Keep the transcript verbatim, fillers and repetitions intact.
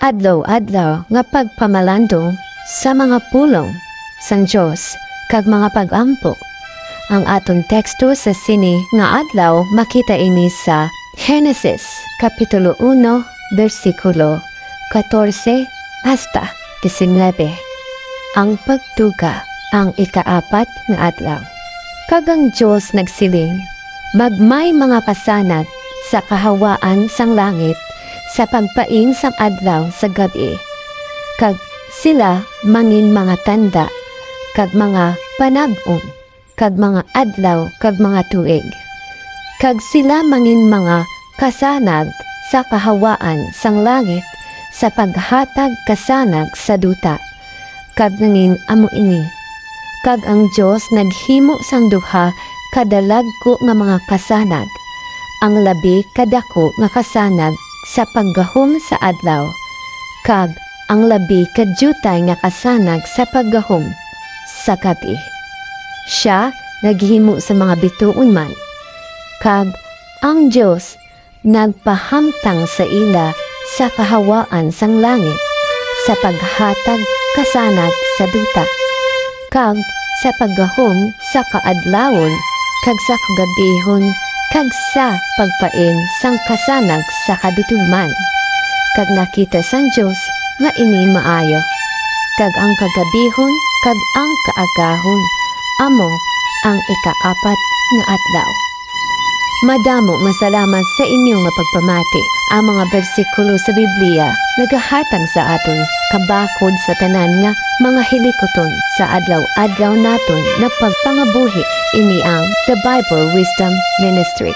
adlaw-adlaw nga pagpamalandong sa mga pulong sang Dios kag mga pag-ampo. Ang aton teksto sa sini nga adlaw makita ini sa Genesis Kapitulo uno, bersikulo katorse hasta disinebe. Ang pagtuga, ang ikaapat nga adlaw. Kag ang Dios nagsiling, "Magmay mga kasanag sa kahawaan sang langit sa pagpain sang adlaw sa gab-i, kag sila mangin mga tanda, kag mga panag-on, kag mga adlaw, kag mga tuig. Kag sila mangin mga kasanag sa kahawaan sang langit sa paghatag kasanag sa duta." Kag nangin amo ini. Kag ang Dios naghimo sang duha ka dalagku nga mga kasanag, ang labi ka daku nga kasanag sa paggahom sa adlaw, kag ang labi ka diutay nga kasanag sa paggahom sa gab-i. Sia naghimo sa mga bituon man, kag ang Dios nagpahamtang sa ila sa kahawaan sang langit, sa paghatag kasanag sa duta, kag sa paggahom sa kaadlawon, kag sa kagabihon, kag sa pagpain sang kasanag sa kadutugman. Kag nakita sang Dios nga ini maayo. Kag ang kagabihon kag ang kaagahon amo ang ikaapat nga adlaw. Madamo nga salamat sa inyo nga pagpamati. Ang mga bersikulo sa Biblia nagahatag sa aton kabakod sa tanan nga mga hilikuton sa adlaw-adlaw naton nga pagpangabuhi. Ini ang The Bible Wisdom Ministry.